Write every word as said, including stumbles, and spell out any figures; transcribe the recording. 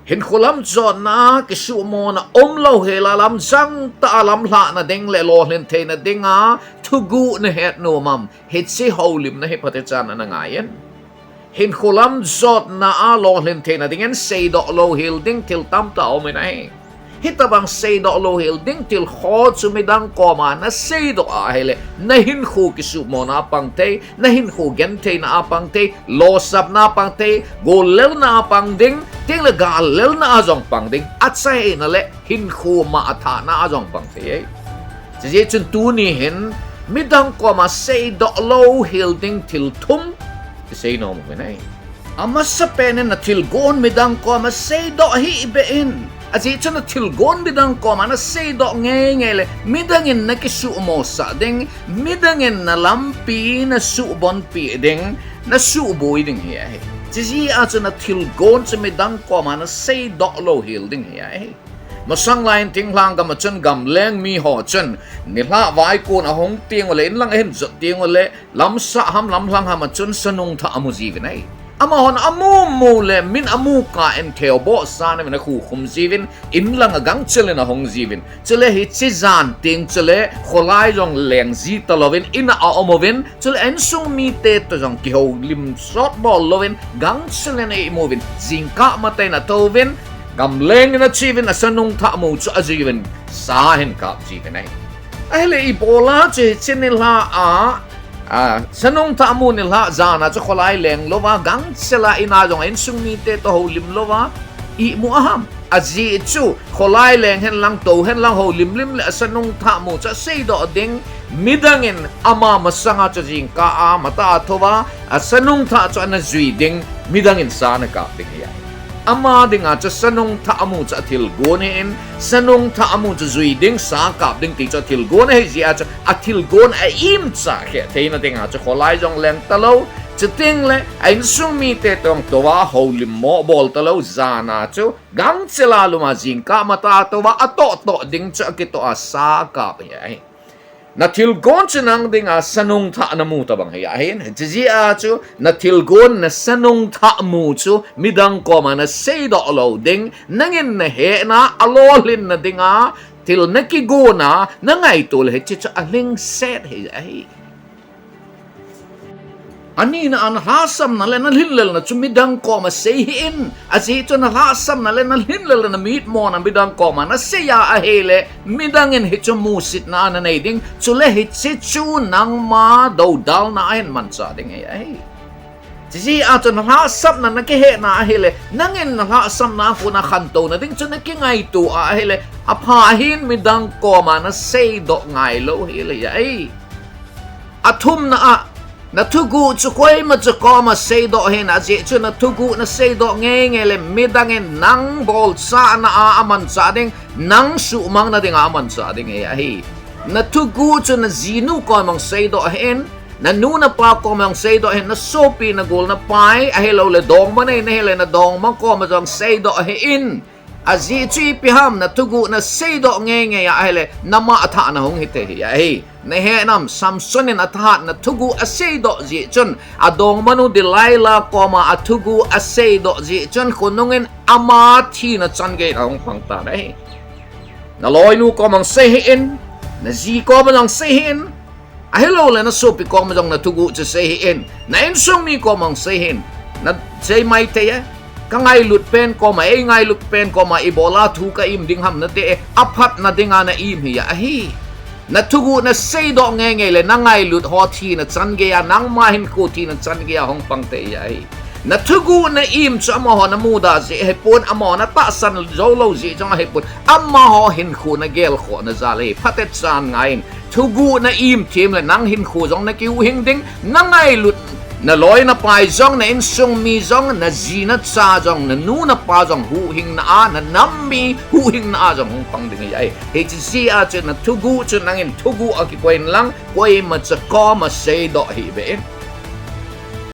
Hinkho lam jotna, kisuhmona umlou hel a lamjang tah a lamlhahna ding le lolhin theina dinga thuguh nahet nom am? Hiche houlimna hi phatechan ana ngai in. Hinkho lam jotna a lolhin theina dingin seidoh louhel ding thil tamtah aum in ahi. Hitobang seidoh louhel ding thil ho chu midang koma naseidoh a ahile, nahinkho kisuhmona a pang thei, nahinkho gentheina a pang thei, losapna a pang thei, gollelna a pang ding, tengle gallelna a jong pang ding, achaina le hinkho ma a thahna a jong pang thei e. Chujeh chun tuni hin midang koma seidoh louhel ding thil thum kisei nom uvin ahi. Amasapen in nathilgon midang koma seidoh hih beh in. Ajeh chu nathilgon midang koma naseidoh ngeingei le midang in nakisuhmosah ding, midang in nalampi nasuhbonpeh ding, nasuhboi ding hi ahi. Chujeh a chu nathilgon chu midang koma naseidoh louhel ding hi ahi. Masang lai in thinglhang gam a chun gamleng miho chun nilhah vaikon ahung tengule, inlang ahin jot tengule, lamsah ham lamlhang ham a chun sanungthah amu jiuvin ahi. Amahon amu mu le min amu kah in theoboh san uvin akhukhum jiuvin, inlang a gangchel in ahung jiuvin. Chule hiche jan teng chule kholai jong leng ji talouvin, in a aum uvin, chule a insung mite toh jong kihoulim sot bol louvin, gangchel in a-ihmu uvin, jingkah matah in atouvin, gamleng in ache uvin, asanungthah mu chu ajui uvin, sa ahin kap jiuvin ahi. Ahile ibola chu hiche nilhah a, a, sanungthah mu nilhah jan a chu kholai leng louva, gangchel a in a jong a insung mite toh houlim louva ihmu aham? Ajeh chu kholai leng henlang, tou henlang, houlimlim le asanungthah mu chu aseidoh ding, midang in ama masanga chu jingkah a matah a thouva asanungthah chu ana jui ding, midang in sa ana kap ding hi ahi. Ama dinga chu sanungthah amu chu athilgon ahin, sanungthah amu chu jui ding, sa kap ding ti chu athilgon ahi jeh a chu athilgon a imchah kheh theina dinga chu kholai jong leng talou, chutengle a insung mite toh jong touva houlim mo bol talou, jan a chu gangchel a lum a jingkah matah a touva atoh toh ding chu akitoh a sa akap hi ahi. Nathilgon chu nang dinga sanungthah namu tobang hi ahin, chujeh a chu nathilgon nasanungthah mu chu midang koma naseidoh lou ding, nangin nahehna a lolhinna dinga thil nakigonna nangaito le hiche chu alhingset hi ahi. Anina a nalhahsamna le nalhinlelna chu midang koma sei hih in. Ajeh chu nalhahsamna le nalhinlelna, namitmona midang koma nasei a ahile, midang in hichu musitna nanei ding, chule hiche chu nangma doudalna ahin manchah ding hi ahi. Chujeh a chu nalhahsamna nakihehna ahile, nangin nalhahsamna a kona khantouna ding chu nakingaito a ahile, apha ahin midang koma naseidoh ngailou hel hi ahi. Athumna a, nathuguh chu koima cha koma seidoh hih in, ajeh chu nathuguh naseidoh ngeingei le midang in nang bolchahna a amanchah ding, nang suhmangna dinga amanchah ding hi ahi. Nathuguh chu najinu koma jong seidoh hih in, nanu napa koma jong seidoh hih in, nasopi nagol napai, ahiloule dongma nei nahile nadongma koma jong seidoh hih in. Ajeh chu ipi ham, nathuguh naseidoh ngeingei a ahile, nama athah nahung hithei hi ahi. Nahe nam, Samson in athahatna thuguh aseidoh jeh chun, adongmanu Delilah koma athuguh aseidoh jeh chun, khonungin ama thina changeiyin ahung pang tan ahi. Naloinu koma jong sei hih in, naji koma jong sei hih in, ahiloule nasopi koma jong nathuguh chu sei hih in, na insung mi koma jong sei hih in, nasei maithei e. Kangailut pen koma, eingailut pen koma, ibola thu ka-im ding ham nati e, aphatna dinga na-im hi ahi. Nathuguh naseidoh ngeingei le nangailut ho thina changeiya, nangma hinkho thina changeiya hung pang thei ahi. Nathuguh na-im chu amahon amuda jeh ahipon, amahon atahsan joulou jeh jong ahipon, amaho hinkho nagelkhohna jal ahi, phatechan ngaiyin. Thuguh na-im them le nang hinkho jong nakihuhhing ding, nangailut, naloi napai jong, na insung mi jong, naji nacha jong, nanu napa jong huhhingna a, nanam mi huhhingna a jong hung pang ding hi ahi. Hiche jeh a chu nathuguh chu nangin thuguh a kikoi inlang, koima cha koma seidoh hih beh in.